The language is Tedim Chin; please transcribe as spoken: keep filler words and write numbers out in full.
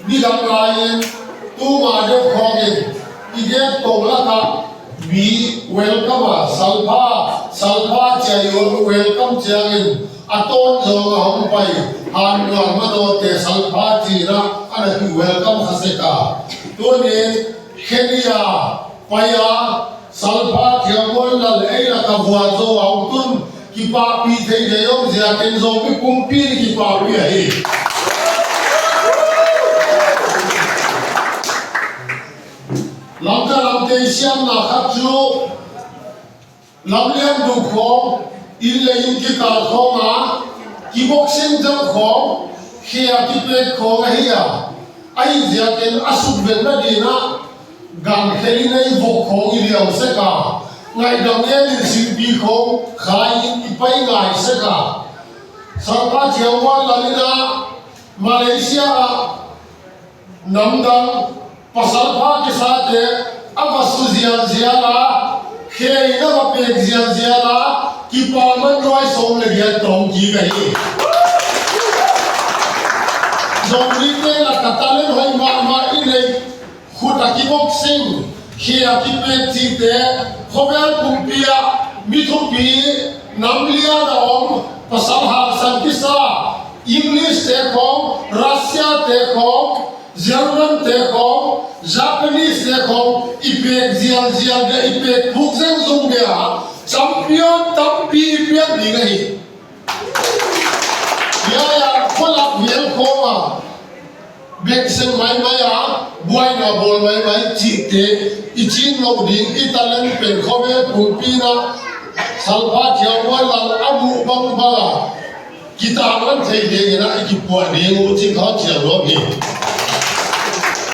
Nidang lai-in tuma deuh khawngin i gate kong lakah mi welcome a, salpha, salpha ci-a i welcome ciangin a tawn zawng a hong pai, han nuam a dawte salpha ci-in ah a na ki welcome kha sek a. Tunin Kenya pai a, salpha Thiang Muan Lal ei lakah vualzawl a hong tun, kipahpih theih ding om ziakin Zomi pumpi in kipahpih ahi. Lamka lamte siamna khat cu lamlian duk khawng, inn le inn kikal khawng a, kiboxing deuh khawng, khe a kipek khawng ahi a, ahi ziakin a sukvelh nading ah gankhel in ei vok khawng i liam sek a, ngaihdam ngenin singpi khawng khai in i pai ngai sek a. Salpha Thiang Muan Lal in ah Malaysia ah namdang pasalpha kisate a va su zialzial a, khe in a va pek zialzial a, kipaman nuai sawm le giat tawng kik ahi. Zomite lakah talent hoih mahmah i neih, khut a kiboxing, khe a kipek cihte, khawvel pumpi ah mi thupi, nam lian a om, pasal hangsan kisa, English te khawng, Russia te khawng, German te khawng, Japanese te khawng i pek zialzial dia, i pek phuk zengzung dia, champion tampi i piak ding ahi. Hiai a khualak vial khawng a, beksen maimai a, buaina bawl maimai cihte i cin loh ding, i talent pen khawvel pumpi in ah Salpha Thiang Muan Lal a muh bangbang a kitangman thei dingin ah i kipuah ding uh cih kha ciang nuam hi.